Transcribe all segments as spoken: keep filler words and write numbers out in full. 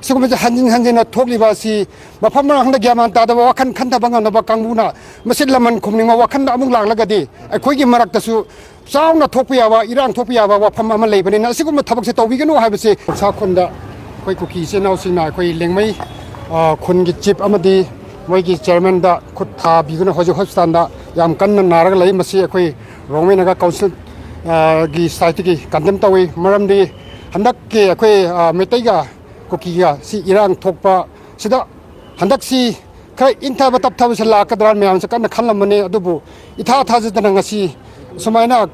ꯁꯤꯒꯨꯝꯕꯁꯦ ꯍꯟꯖꯤꯟ ꯍꯟꯖꯤꯟꯅ ꯊꯣꯛꯂꯤꯕ ꯑꯁꯤ ꯃꯐꯝ ꯃꯔꯥꯡꯗ ꯒ꯭ꯌꯥꯟ ꯃꯥꯟ ꯇꯥꯗꯕ ꯋꯥꯈꯜ ꯈꯟꯊꯕ ꯉꯝꯗꯕ ꯀꯥꯡꯕꯨꯅ ꯃꯁꯤ ꯂꯃꯟ ꯈꯨꯝꯅꯤꯡꯕ ꯋꯥꯈꯜꯗ ꯑꯃꯨꯛ ꯂꯥꯛꯂꯒꯗꯤ ꯑꯩꯈꯣꯏꯒꯤ ꯃꯔꯛꯇꯁꯨ ꯆꯥꯎꯅ ꯊꯣꯛꯄ ꯌꯥꯕ, ꯏꯔꯥꯡ ꯊꯣꯛꯄ ꯌꯥꯕ ꯋꯥꯐꯝ ꯑꯃ ꯂꯩꯕꯅꯤꯅ ꯑꯁꯤꯒꯨꯝꯕ ꯊꯕꯛꯁꯦ ꯇꯧꯕꯤꯒꯅꯨ ꯍꯥꯏꯕꯁꯦ ꯁꯥ ꯈꯨꯟꯗ ꯑꯩꯈꯣꯏ ꯀꯨꯀꯤ ꯏꯆꯤꯟ ꯏꯅꯥꯎꯁꯤꯡꯅ ꯑꯩꯈꯣꯏ ꯂꯦꯡꯃꯩ, ꯑ, ꯈꯨꯟꯒꯤ ꯆꯤꯞ ꯑꯃꯗꯤ ꯃꯣꯏꯒꯤ ꯆꯤꯌꯔꯃꯦꯟꯗ ꯈꯨꯠ ꯊꯥꯕꯤꯗꯨꯅ ꯍꯧꯖꯤꯛ ꯍꯣꯁꯄꯤꯇꯥꯜꯗ ꯌꯥꯝ ꯀꯟꯅ ꯅꯥꯔꯒ ꯂꯩ꯫ ꯃꯁꯤ ꯑꯩꯈꯣꯏ ꯔꯣꯡꯃꯩ ꯅꯥꯒꯥ ꯀꯥꯎꯟꯁꯤꯜ, ꯑ, ꯒꯤ ꯁꯥꯏꯠꯇꯒꯤ ꯀꯟꯗꯦꯝ ꯇꯧꯏ꯫ ꯃꯔꯝꯗꯤ ꯍꯟꯗꯛꯀꯤ ꯑꯩꯈꯣꯏ, ꯑ, ꯃꯩꯇꯩꯒ ꯀꯨꯀꯤꯒ ꯁꯤ ꯏꯔꯥꯡ ꯊꯣꯛꯄ ꯁꯤꯗ ꯍꯟꯗꯛꯁꯤ ꯈꯔ ꯏꯪꯊꯕ ꯇꯞꯊꯕꯁꯤ ꯂꯥꯛꯀꯗ꯭ꯔꯥ ꯃꯌꯥꯝꯁꯦ ꯀꯟꯅ ꯈꯜꯂꯝꯕꯅꯦ꯫ ꯑꯗꯨꯕꯨ ꯏꯊꯥ ꯊꯥꯖꯗꯅ ꯉꯁꯤ ꯁꯨꯃꯥꯏꯅ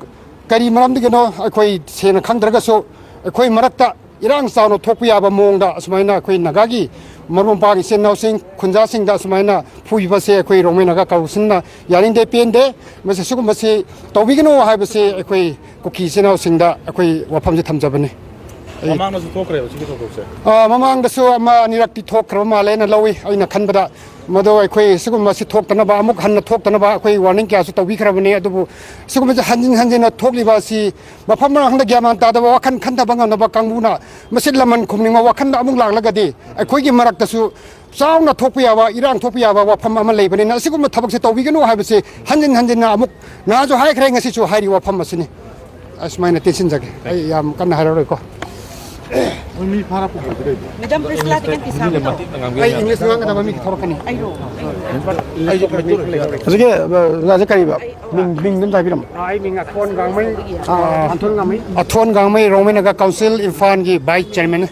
ꯀꯔꯤ ꯃꯔꯝꯗꯒꯤꯅꯣ ꯑꯩꯈꯣꯏ ꯁꯦꯡꯅ ꯈꯪꯗ꯭ꯔꯒꯁꯨ ꯑꯩꯈꯣꯏ ꯃꯔꯛꯇ ꯏꯔꯥꯡ ꯆꯥꯎꯅ ꯊꯣꯛꯄ ꯌꯥꯕ ꯃꯑꯣꯡꯗ ꯑꯁꯨꯃꯥꯏꯅ ꯑꯩꯈꯣꯏ ꯅꯥꯒꯥꯒꯤ ꯃꯔꯨꯞ ꯃꯄꯥꯡ ꯏꯆꯤꯟ ꯏꯅꯥꯎꯁꯤꯡ ꯈꯨꯟꯖꯥꯁꯤꯡꯗ ꯑꯁꯨꯃꯥꯏꯅ ꯐꯨꯕꯁꯦ ꯑꯩꯈꯣꯏ ꯔꯣꯡꯃꯩ ꯅꯥꯒꯥ ꯀꯥꯎꯟꯁꯤꯜꯅ ꯌꯥꯅꯤꯡꯗꯦ, ꯄꯦꯟꯗꯦ꯫ ꯃꯁꯤ ꯁꯤꯒꯨꯝꯕꯁꯤ ꯇꯧꯕꯤꯒꯅꯨ ꯍꯥꯏꯕꯁꯤ ꯑꯩꯈꯣꯏ ꯀꯨꯀꯤ ꯏꯆꯤꯟ ꯏꯅꯥꯎꯁꯤꯡꯗ ꯑꯩꯈꯣꯏ ꯋꯥꯐꯝꯁꯤ ꯊꯝꯖꯕꯅꯤ꯫ ꯑꯩ ꯃꯃꯥꯡꯗꯁꯨ ꯊꯣꯛꯈ꯭ꯔꯦꯕ ꯁꯤꯒꯤ ꯊꯧꯗꯣꯛꯁꯦ? ꯑ, ꯃꯃꯥꯡꯗꯁꯨ ꯑꯃ ꯑꯅꯤꯔꯛꯇꯤ ꯊꯣꯛꯈ꯭ꯔꯕ ꯃꯥꯜꯂꯦ ꯑꯩꯅ ꯂꯧꯏ꯫ ꯑꯩꯅ ꯈꯟꯕꯗ ꯃꯗꯨ ꯑꯩꯈꯣꯏ ꯁꯤꯒꯨꯝꯕꯁꯤ ꯊꯣꯛꯇꯅꯕ, ꯑꯃꯨꯛ ꯍꯟꯅ ꯊꯣꯛꯇꯅꯕ ꯑꯩꯈꯣꯏ ꯋꯥꯔꯅꯤꯡ ꯀꯌꯥꯁꯨ ꯇꯧꯕꯤꯈ꯭ꯔꯕꯅꯤ꯫ ꯑꯗꯨꯕꯨ ꯁꯤꯒꯨꯝꯕꯁꯤ ꯍꯟꯖꯤꯟ ꯍꯟꯖꯤꯟꯅ ꯊꯣꯛꯂꯤꯕ ꯑꯁꯤ ꯃꯐꯝ ꯃꯔꯥꯡꯗ ꯒ꯭ꯌꯥꯟ ꯃꯥꯟ ꯇꯥꯗꯕ ꯋꯥꯈꯜ ꯈꯟꯊꯕ ꯉꯝꯗꯕ ꯀꯥꯡꯕꯨꯅ ꯃꯁꯤ ꯂꯃꯟ ꯈꯨꯝꯅꯤꯡꯕ ꯋꯥꯈꯜꯗ ꯑꯃꯨꯛ ꯂꯥꯛꯂꯒꯗꯤ ꯑꯩꯈꯣꯏꯒꯤ ꯃꯔꯛꯇꯁꯨ ꯆꯥꯎꯅ ꯊꯣꯛꯄ ꯌꯥꯕ, ꯏꯔꯥꯡ ꯊꯣꯛꯄ ꯌꯥꯕ ꯋꯥꯐꯝ ꯑꯃ ꯂꯩꯕꯅꯤꯅ ꯑꯁꯤꯒꯨꯝꯕ ꯊꯕꯛꯁꯦ ꯇꯧꯕꯤꯒꯅꯨ ꯍꯥꯏꯕꯁꯤ ꯍꯟꯖꯤꯟ ꯍꯟꯖꯤꯟꯅ ꯑꯃꯨꯛ ꯅꯍꯥꯟꯁꯨ ꯍꯥꯏꯈ꯭ꯔꯦ, ꯉꯁꯤꯁꯨ ꯍꯥꯏꯔꯤ ꯋꯥꯐꯝ ꯑꯁꯤꯅꯤ꯫ ꯑꯁꯨꯃꯥꯏꯅ ꯇꯦꯟꯁꯤꯟꯖꯒꯦ, ꯑꯩ ꯌꯥꯝ ꯀꯟꯅ ꯍꯥꯏꯔꯔꯣꯏꯀꯣ꯫ ꯃꯣꯏ ꯃꯤ ꯐꯥꯔꯛꯄ ꯍꯧꯗ꯭ꯔꯤꯕꯣ? ꯃꯦꯗꯥꯝ ꯄ꯭ꯔꯤꯁꯤꯂꯥꯗꯤ ꯀꯩ ꯐꯤ ꯁꯥꯕꯅꯣ? ꯑꯩ ꯏꯪꯂꯤꯁ ꯉꯥꯡꯒꯗꯕ ꯃꯤ ꯊꯣꯔꯛꯀꯅꯤ꯫ ꯑꯩꯔꯣ? ꯍꯧꯖꯤꯛꯀꯤ, ꯑ, ꯑꯣꯖꯥꯁꯦ ꯀꯔꯤꯕ? ꯃꯤꯡ, ꯃꯤꯡꯗꯣ ꯑꯝꯇ ꯍꯥꯏꯕꯤꯔꯝꯃꯣ꯫ ꯑꯩ ꯃꯤꯡ ꯑꯊꯣꯟ ꯒꯥꯡꯃꯩ, ꯑꯥ, ꯑꯊꯣꯟ ꯒꯥꯡꯃꯩ꯫ ꯑꯊꯣꯟ ꯒꯥꯡꯃꯩ, ꯔꯣꯡꯃꯩ ꯅꯥꯒꯥ ꯀꯥꯎꯟꯁꯤꯜ ꯏꯝꯐꯥꯜꯒꯤ ꯚꯥꯏꯁ ꯆꯤꯌꯔꯃꯦꯟꯅꯤ꯫